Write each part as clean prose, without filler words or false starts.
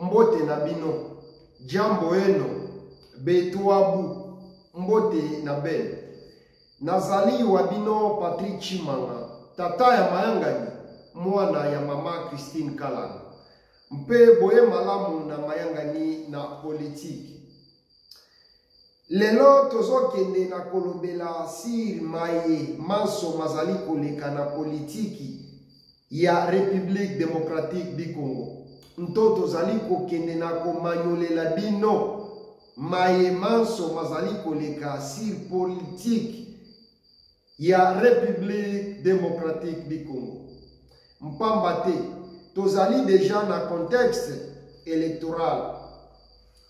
Mbote na bino. Jambo eno, betuabu, mbote na bene. Nazali wa bino Patrick Tshimanga, tata ya mayangani, mwana ya mama Christine Kalanga. Mpe boye malamu na mayangani na politiki. Lelo tozokende na kolobela sur maye manso mazali koleka na politiki ya Republique democratique du Congo. Nto tozali kokende na komanyolela bino maye manso mazali koleka sur politiki ya Republique democratique du Congo. Mpamba te tozali deja na contexte electoral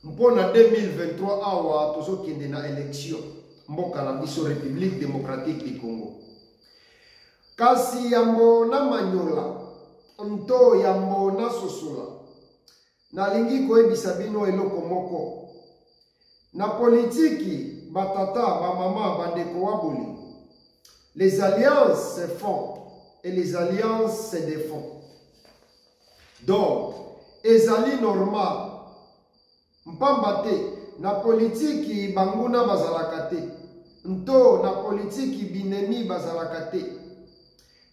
mpo na 2023 awa tozokende na election mboka na biso Republique democratique du Congo. Kasi yambo na manyola nto yambo na sosola, nalingi koyebisa bino eloko moko. Na politiki, batata, bamama, bandeko wa bolingo, les alliances se font et les alliances se défont. Donc, ezali normal. Mpamba te, na politiki banguna bazalaka te. Nto na politiki binemi bazalaka te.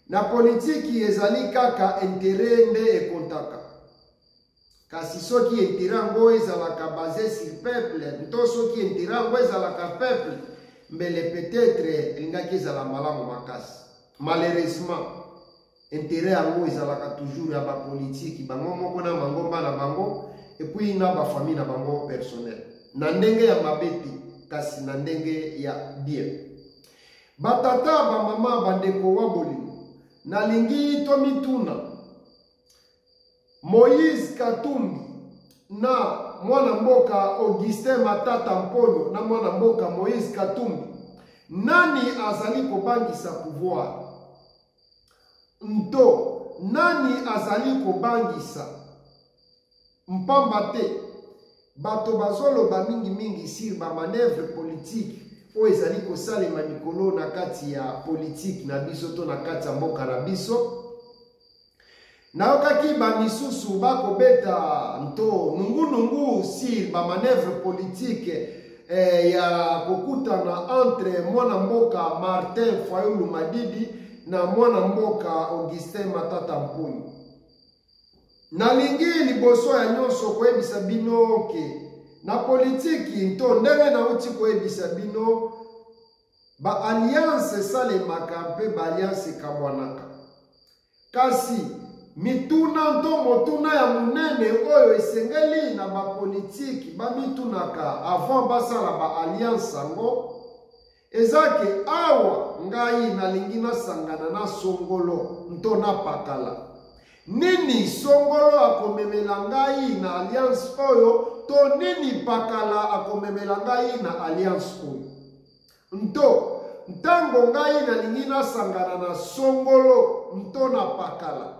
Na politiki ezali kaka interet nde ekontaka. Kasi soki interet yango ezalaka base sur peuple, nto soki interet yango ezalaka peuple, mbele peut-être elingaki ezala malamu makasi. Malheureusement, interet yango ezalaka toujours ya ba politiki bango moko na mangomba na bango et puis na ba famille na bango personnel. Na ndenge ya mabe te, kasi na ndenge ya bien. Ba tata, ba mama, ba ndeko wa bolingo, nalingi tomituna Moïse Katumbi na mwana mboka Augustin Matata Mponyo na mwana mboka Moïse Katumbi, nani azali kobangisa pouvoir? Nto nani azali kobangisa? Mpamba te bato bazoloba mingimingi sur ba manœuvre politique oyo ezali kosalema mikolo na kati ya politike na biso to na kati ya mboka na biso. Nayokaki ba misusu bakobeta nto nungunungu sur ba manœuvre politique eh, ya kokutana entre mwana mboka Martin Fayulu Madidi na mwana mboka Augustin Matata Mponyo. Nalingi liboso ya nyonso koyebisa bino ke na politiki nto ndenge nauti koyebisa bino ba alliance esalemaka mpe ba alliance ekabwanaka. Kasi mituna nto motuna ya monene oyo esengeli na ba politiki bamitunaka avant basala ba alliance yango eza ke awa ngai nalingi nasangana na songolo nto na pakala. Nini songolo akomemela ngai na alliance oyo to nini pakala akomemela ngai na alliance oyo? Nto ntango ngai nalingi nasangana na songolo nto na pakala,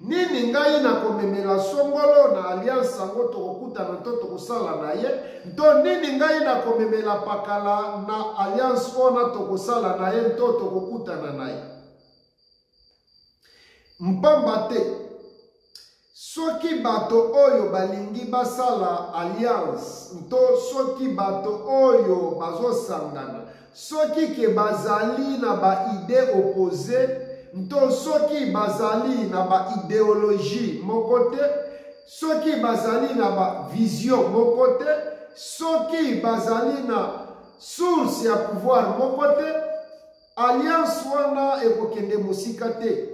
nini ngai nakomemela songolo na alliance yango tokokutana nto tokosala na ye, nto nini ngai nakomemela pakala na alliance wana tokosala na ye nto tokokutana na ye? Mpamba te soki bato oyo balingi basala alliance nto soki bato oyo bazosangana soki ke bazali na ba idee opposee nto soki bazali na ba ideologie moko te, soki bazali na ba vision moko te, soki bazali na source ya pouvoir moko te, alliance wana ekokende mosika te.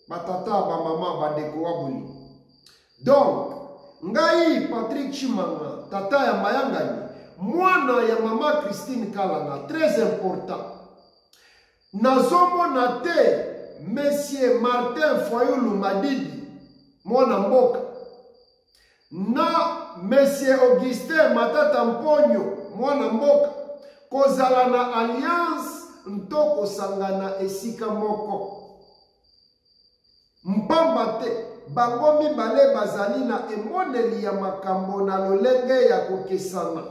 Batata, bamama, bandeko wa bolingo. Donc, ngai Patrick Tshimanga, tata ya mayangani, mwana ya mama Christine Kalanga, très important. Nazomona te Monsieur Martin Fayulu Madidi, mwana mboka, na Monsieur Augustin Matata Mponyo, mwana mboka, kozala na alliance nto kosangana esika moko. Mpamba te bango mibale bazali na emoneli ya makambo na lolenge ya kokesana.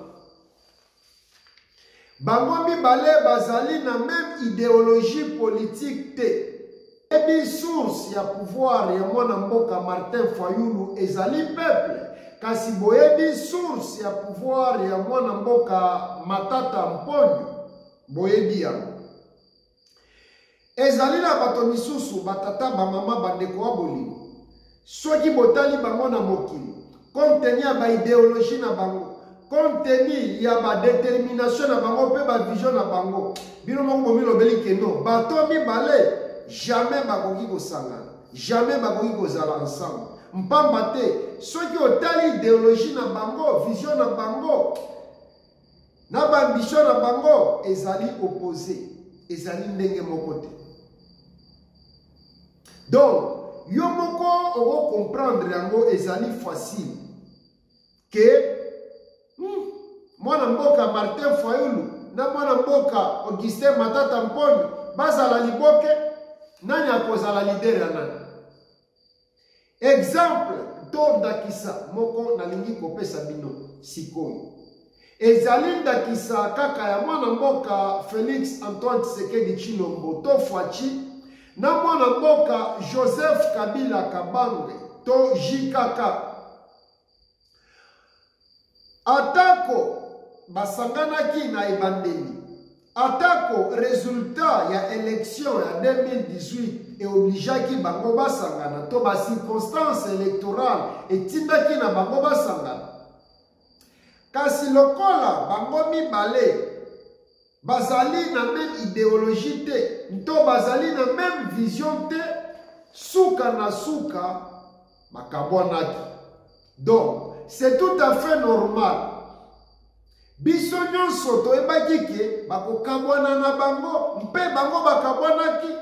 Bango mibale bazali na meme ideologie politique te. Ebi source ya pouvoir ya mwana mboka Martin Fayulu ezali peuple. Kasi boyebi source ya pouvoir ya mwana mboka Matata Mponyo, boyebi yango. Ezali na bato misusu, batata, bamama, bandeko wa bolingo, soki botali bango na mokili, compte tenu ya ba ideologie na bango, compte tenu ya ba determination na bango mpe ba vision na bango, bino moko bomilobeli que non, bato mibale jamais bakoki kosangana, jamais bakoki kozala ensemble. Mpamba te soki otali ideologie na bango, vision na bango, na ba ambition na bango ezali opposé, ezali ndenge moko te. Donc yo moko oko comprendre yango, ezali facile ke mwana mboka Martin Fayulu na mwana mboka Augustin Matata Mponyo bazala liboke, nani akozala leader ya nani? Exemple to ndakisa moko nalingi kopesa bino sikoyo ezali ndakisa kaka ya mwana mboka Felix Antoine Tshisekedi Tshilombo to Fatshi na mwana mboka Joseph Kabila Kabange to JKK. Atako basanganaki na ebandeli, atako resultat ya election ya 2018 eobligeaki bango basangana to ba circonstances electorales etindaki na bango basangana, kasi lokola bango mibale bazali na meme ideologie te nto bazali na meme vision te, suka na suka bakabwanaki. Donc c'est tout à fait normal. Biso nyonso toyebaki ke bakokabwana na bango mpe bango bakabwanaki.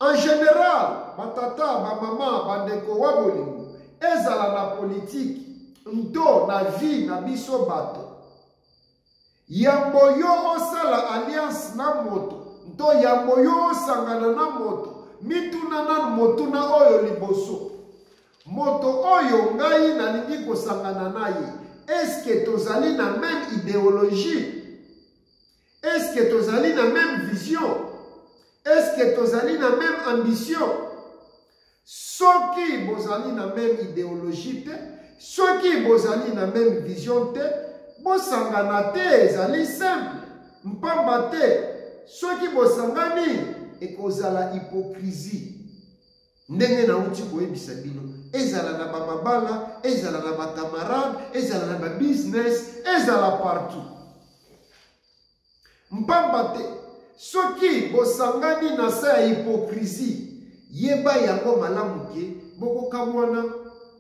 En general, batata, bamama, bandeko wa bolingo, ezala na politiki nto na vie na biso bato, yambo yo osala alliance na moto nto yambo yo osangana na moto, mituna nanu motuna oyo liboso. Moto oyo ngai nalingi kosangana na ye, eske tozali na meme ideologie? Est-ce que tozali na même vision? Est-ce que tozali na même ambition? Soki bozali na même idéologie te, soki bozali na même vision te, bosangana te, ezali simple. Mpamba te, soki bosangani, ekozala hypocrisie. Ndenge nauti koyebisa bino, ezala na ba mabala, ezala na ba camarades, ezala na ba business, ezala partout. Mpamba te, soki bosangani na sa ya hypocrisie, yeba yango malamu ke bokokabwana,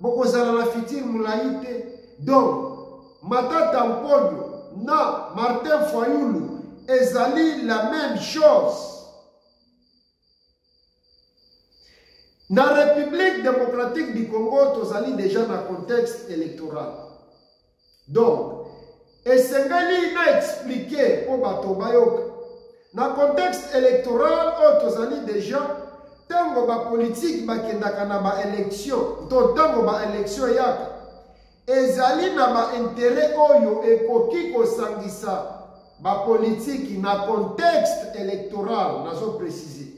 bokozala na futur molai te. Donc, Matata Mponyo na Martin Fayulu ezali la même chose. Na République démocratique du Congo, tozali déjà na contexte électoral. Donc, esengeli na expliquer po bato bayoka. Na contexte électoral oyo tozali déjà, tango ba politique bakendaka na ba élection, to tango ba élection yaka, ezali na ba intérêt oyo ekoki kosangisa ba politique na contexte électoral, nazo préciser.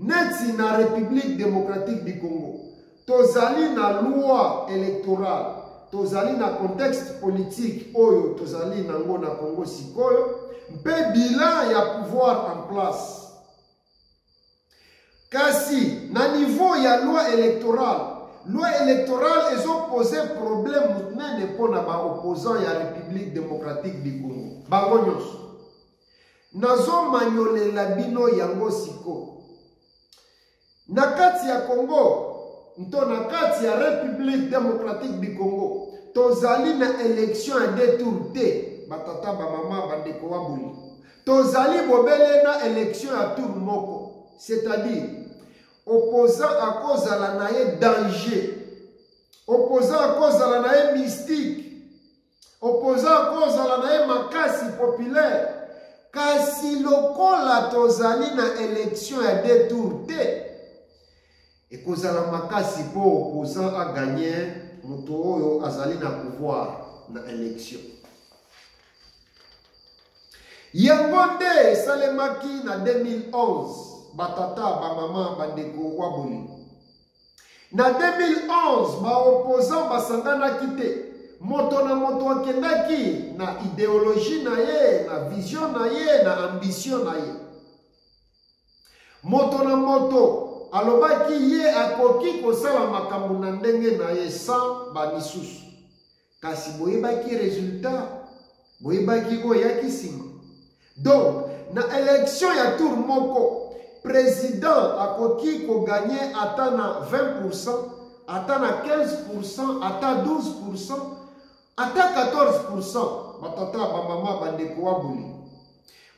Neti na République démocratique du Congo, tozali na loi électorale, tozali na contexte politique oyo tozali nango na Congo sikoyo, mpe bilan ya pouvoir en place. Kasi na niveau ya loi électorale, loi électorale ezo poser problème monene mpo na ba opposant ya République démocratique du Congo. Bango nyonso. Nazomanyolela bino yango siko. Na kati ya Congo, nto na kati ya République démocratique du Congo, tozali na élection ya deux tours te, batata, bamama, bandeko wa bolingo. Tozali bobele na élection ya tour moko, c'est-à-dire opposant akozala na ye danger, opposant akozala na ye mystique, opposant akozala na ye makasi populaire, kasi lokola tozali na élection ya deux tours te, ekozala makasi po opposant a gagner moto oyo azali na pouvoir na élection. Yango nde esalemaki na 2011, batata, bamama, bandeko wa bolingo. Na 2011, ba opposants basanganaki te. Moto na moto akendaki na ideologie na ye, na vision na ye, na ambition na ye. Moto na moto alobaki ye akoki kosala makambo na ndenge na ye sans ba misusu. Kasi boyebaki resultat, boyebaki oyo eyaki nsima. Donc, na election ya tour moko, president akoki koganye ata na 20%, ata na 15%, ata 12%, ata 14%. Batata, bamama, bandeko wa bolingo.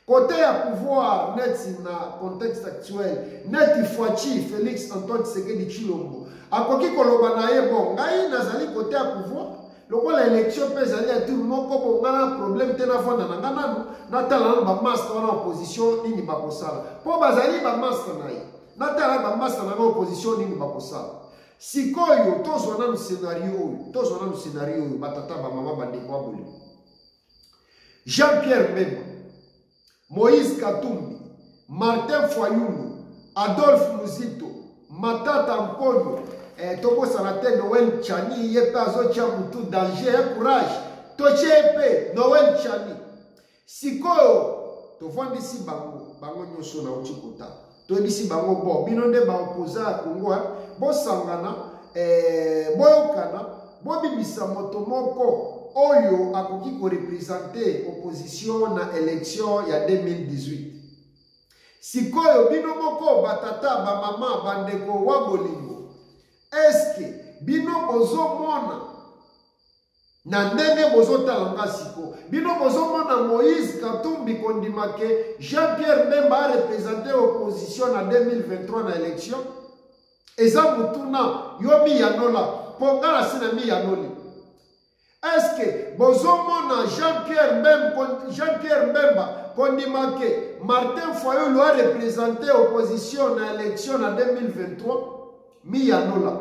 Kote ya pouvoir neti na contexte actuel, neti Fatshi Felix Antoine Tshisekedi Tshilombo akoki koloba na ye bon, ngai nazali kote ya pouvoir, lokola election mpe ezali ya tour moko, bon ngai na problème te, nafanda na ngai nanu natala nanu bamaster wana opposition nini bakosala, mpo bazali bamaster na ye, natala bamaster na ngai opposition nini bakosala. Sikoyo tozwa nanu scenario oyo, tozwa nanu scenario oyo, batata, bamama, bandeko ya bolingo. Jean-Pierre Bemba, Moïse Katumbi, Martin Fayulu, Adolphe Muzito, Matata Mponyo, eh, tobosana te Noël Tchani, ye mpe azotya mutu danger, eh, courage, totye ye mpe Noël Tchani. Sikoyo tovandisi bango, bango nyonso nauti kotala, toyebisi bango bo bino nde baopoza ya Congo, eh, bosangana, eh, boyokana, bobimisa moto moko oyo akoki korepresente opposition na election ya 2018. Sikoyo bino moko batata, bamama, bandeko wa bolingo, eske bino bozomona na ndenge bozotala nga siko, bino bozomona Moïse Katumbi kondima ke Jean-Pierre Bemba a represente opposition na 2023 na election? Eza motuna, yo miyanola, mpo nga nasi na miyanoli. Est-ce que bozomona Jean-Pierre Mbemba, Jean-Pierre Mbemba kondima ke Martin Fayulu a represente opposition na election na 2023? Miyanola.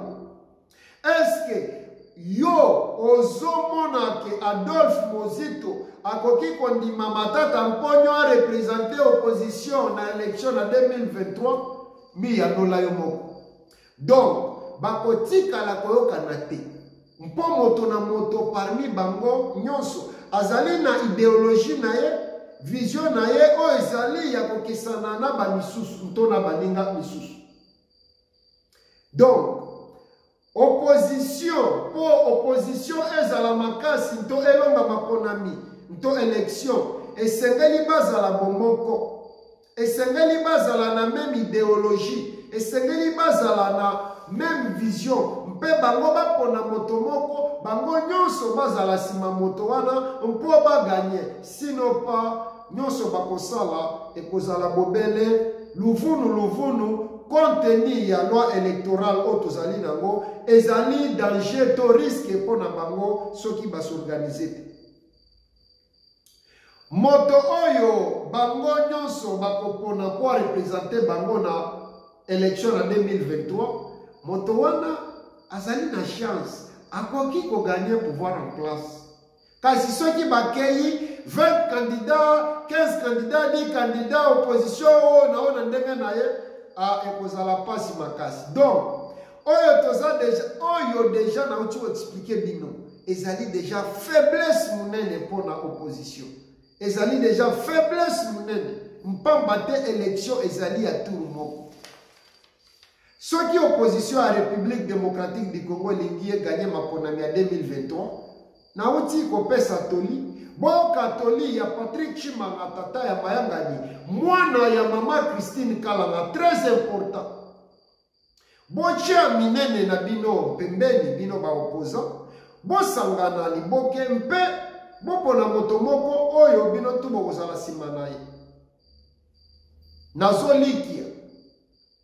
Est-ce que yo ozomona ke Adolphe Mozito akoki kondima Matata Mponyo a represente opposition na election na 2023? Miyanola yo moko. Donc, bakotikala koyokana te. Mpo moto na moto parmi bango nyonso azali na ideologie na ye, vision na ye oyo ezali ya kokesana na ba misusu to na baninga misusu. Donc, opposition, mpo opposition ezala makasi nto elonga maponami nto election, esengeli bazala bomoko. Esengeli bazala na meme ideologie, esengeli bazala na meme vision, mpe bango bapona moto moko, bango nyonso bazala nsima moto wana mpo baganye. Sino pa nyonso bakosala ekozala bobele luvunu luvunu, compte tenu ya loi électorale oyo tozali nango, ezali danger to risque mpo na bango soki basorganize te. Moto oyo bango nyonso bakopona mpo arepresente bango na election na 2023, moto wana azali na chance, akoki koganye pouvoir en place. Kasi soki bakei 20 candidats, 15 candidats, 10 candidats, opposition oyo na oyo na ndenge na ye, ekozala pasi makasi. Donc, oyo toza deja, oyo deja nauti koexplike bino, ezali deja faiblesse monene mpo na opposition. Ezali deja faiblesse monene, mpamba te election ezali ya tour moko. Soki opposition ya République démocratique du Congo elingi eganye maponami ya 2023, nauti kopesa toli, boyoka toli ya Patrick Tshimanga, tata ya mayangani, mwana ya mama Christine Kalanga, très important. Botia minene na bino pembeni, bino ba opposants, bosangana liboke mpe bopona moto moko oyo bino tu bokozala nsima na ye. Nazolikia,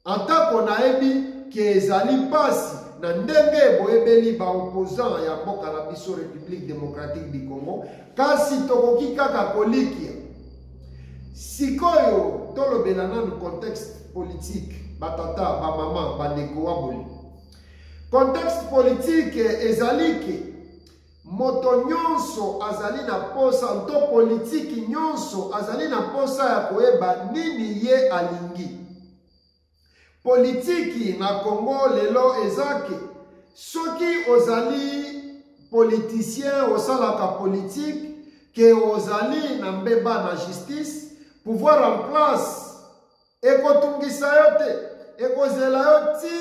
atako nayebi ke ezali mpasi na ndenge boyebeli ba opposants ya mboka na biso République démocratique du Congo, kasi tokoki kaka kolikia. Sikoyo tolobela nanu contexte politique, batata, bamama, bandeko wa bolingo. Contexte politique ezali ke moto nyonso azali na posa nto politiki nyonso azali na posa ya koyeba nini ye alingi. Politiki na Congo lelo eza ke soki ozali politicien, osalaka politike, ke ozali na mbeba na justice, pouvoir en place ekotungisa yo te, ekozela yo ti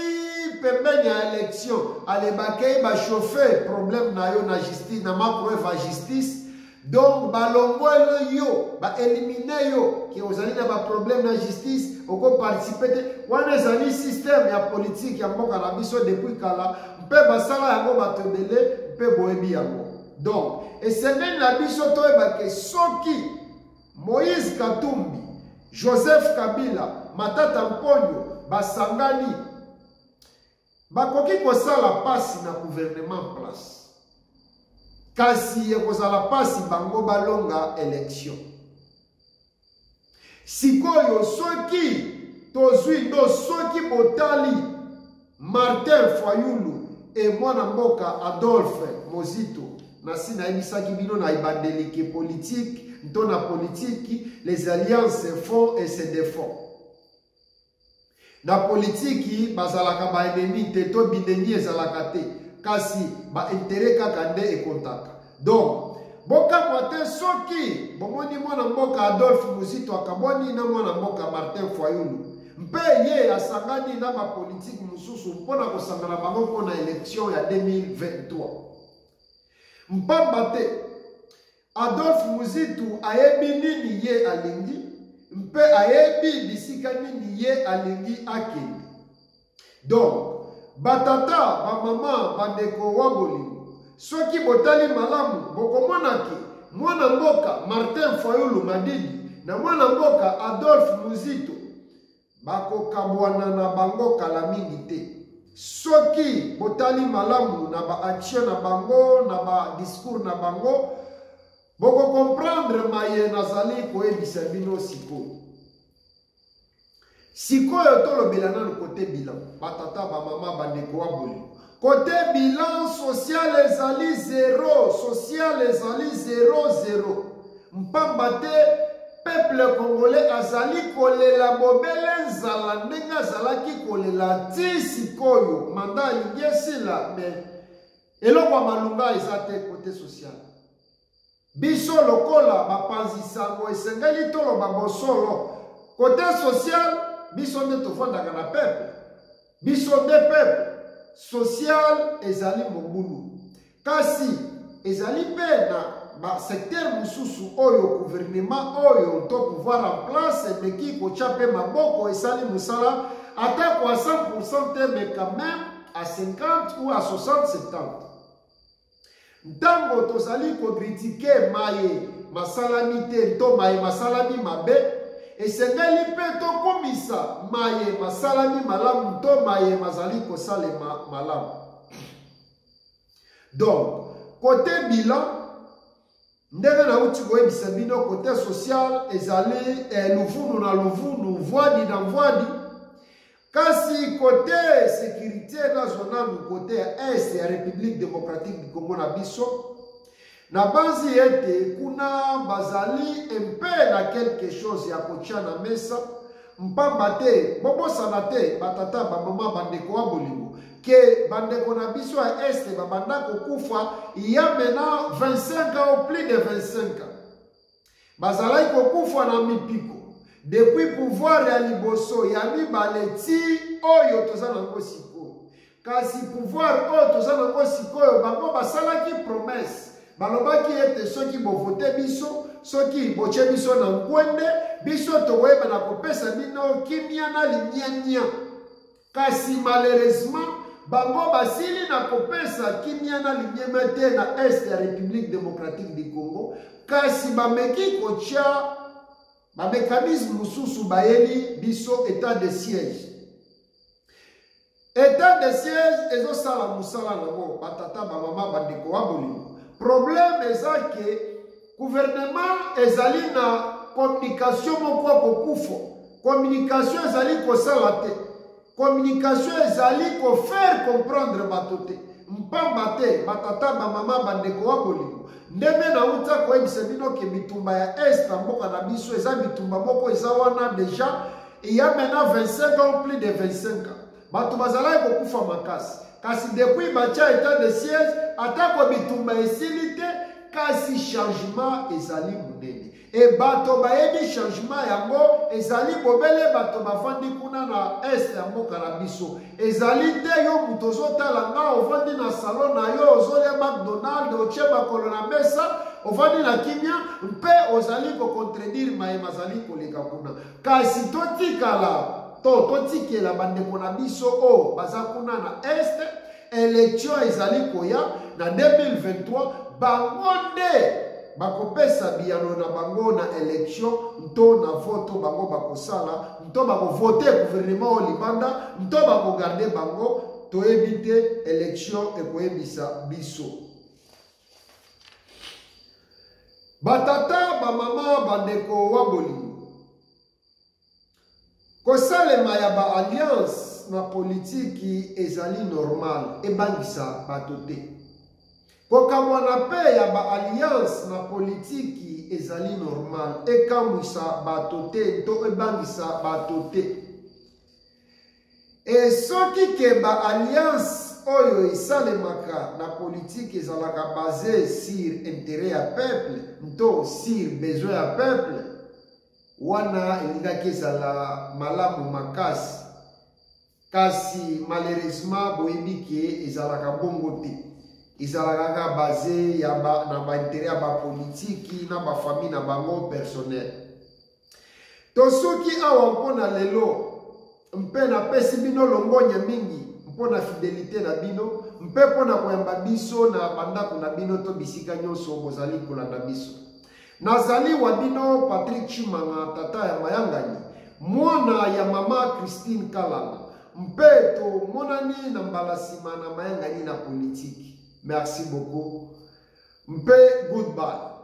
pembeni ya election, ale bakei bachauffe problème na yo na justice, na macroev ya justice. Donc balongweli yo, baelimine yo ke ozali na baproblème na justice, okoparticipe te. Wana ezali système ya politike ya mboka na biso depuis kala, mpe basala yango bato ebele mpe boyebi yango. Donc esengeli na biso toyeba ke soki Moïse Katumbi, Joseph Kabila, Matata Mponyo basangani, bakoki kosala pasi na gouvernement place, kasi ekozala pasi bango balonga election. Sikoyo soki tozwi ndo soki botali Martin Fayulu e mwana mboka Adolphe Mozito, nasi nayebisaki bino na ebandeli ke politique nto na politiki les alliances font et se défont. Na politiki bazalaka ba ennemi te to binemi ezalaka te, kasi ba intérêt kaka nde ekontaka. Donc bokamwa te soki bomoni mwana mboka Adolphe Muzito akabwani na mwana mboka Martin Fayulu, mpe ye asangani na bapolitiki mosusu mpo na kosangana bango mpo na election ya 2023. Mpamba te Adolphe Muzitu ayebi nini ye alingi mpe ayebi bisika nini ye alingi akende. Donc, batata, bamama, bandeko wa bolingo, soki botali malamu bokomona ke mwana mboka Martin Fayulu Madidi na mwana mboka Adolphe Muzito bakokabwana na bango kala mingi te. Soki botali malamu na ba action na bango, na ba discours na bango, bokokomprendre maye nazali koyebisa bino sikoyo. Sikoyo tolobela nanu kote bilan, batata, bamama, bandeko wa bolingo. Kote bilan social ezali zero, social ezali zero zero. Mpamba te peuple congolais azali kolela bobele nzala ndenge azalaki kolela ti sikoyo. Mandat alingi esila, mais eloko ya malunga eza te kote social. Biso lokola bapanzi sango esengeli toloba bosolo. Kote social, biso nde tofandaka na peuple. Biso nde peuple. Social ezali mobulu. Kasi ezali mpe na ba secteur mosusu oyo gouvernement oyo to pouvoir en place emeki kotya mpe maboko, esali mosala atako à 100% te, mais quand même à 50 ou à 60, 70. Ntango tozali kokritike maye masalami te to maye masalami mabe, esengeli mpe tokumisa maye masalami malamu to maye mazali kosalema malamu. Donc, côté bilan, ndenge nauti koyebisa bino, côté social ezali luvunu na luvunu, vwadi na vwadi. Kasi côté sécurité, nazwa nanu côté ya est ya République démocratique du Congo na biso, nabanzi ete kuna bazali mpe na quelque chose ya kotia na mesa. Mpamba te bobosana te, batata, bamama, bandeko wa bolingo, ke bandeko na biso ya este babanda kokufa il y a maintenant 25 ans ou plus de 25 ans. Bazalaki kokufa na mipiko depuis pouvoir ya liboso, ya mibale, ti oyo toza nango sikoyo. Kasi pouvoir oyo toza nango sikoyo, bango basalaki promesse, balobaki ete soki bovote biso, soki botie biso na nkwende, biso tokoyeba na kopesa bino kimia na limiania. Kasi malheureusement bango basili na kopesa kimia na limiema te na est ya République démocratique du Congo. Kasi bameki kotia bamécanisme mosusu, bayeli biso état de siège. État de siège ezosala mosala nango, batata, bamama, bandeko wa bolingo. Problème eza ke gouvernement ezali na communication moko ya kokufa. Communication ezali kosala te, communication ezali kofaire comprendre bato te. Mpamba te, batata, bamama, bandeko wa bolingo, ndenge nauta koyebisa bino ke bitumba ya est ya mboka na biso eza bitumba moko eza wana deja. Il y a maintenant 25 ans, plus de 25 ans, bato bazalaki kokufa makasi. Kasi depuis batia état de siège, atako bitumba esili te, kasi changement ezali monene. E bato bayebi changement yango ezali bobele bato bafandi kuna na est ya mboka na biso. Ezali te yo moto ozotala nga, ovandi na salon na yo, ozolia McDonald, otie makolo na mesa, ovandi na kimia mpe ozali kocontredire maye mazali koleka kuna. Kasi totikala to totikela bandeko na biso oyo baza kuna na est, election ezali koya na 2023, bango nde bakopesa biyano na bango na election nto na vote bango bakosala, nto bakovote gouvernement oyo libanda, nto bakogarde bango, toyebi te, election ekoyebisa biso. Batata, bamama, bandeko wa bolingo, kosalema ya ba alliance na politiki ezali normal, ebangisa bato te. Kokabwana pe ya ba alliance na politiki ezali normal, ekamwisa bato te to ebangisa bato te. E soki ke ba alliance oyo esalemaka na politiki ezalaka base sur intérêt ya peuple nto sur besoin ya peuple, wana elingaki ezala malamu makasi. Kasi malheureusement boyebi ke ezalaka bongo te, ezalaka kaka base ya ba, na ba intérêt ya ba politiki na ba famille na bango personnel. Tosuki awa mpo na lelo, mpe napesi bino longonya mingi mpo na fidelite na bino mpe mpo na koyamba biso na bandako na bino to bisika nyonso bozali kolanda biso. Nazali wa bino Patrick Tshimanga, tata ya mayangani, mwana ya mama Christine Kalanga, mpe tomonani na mbala nsima na mayangani na politiki. Merci beaucoup mpe goodbye.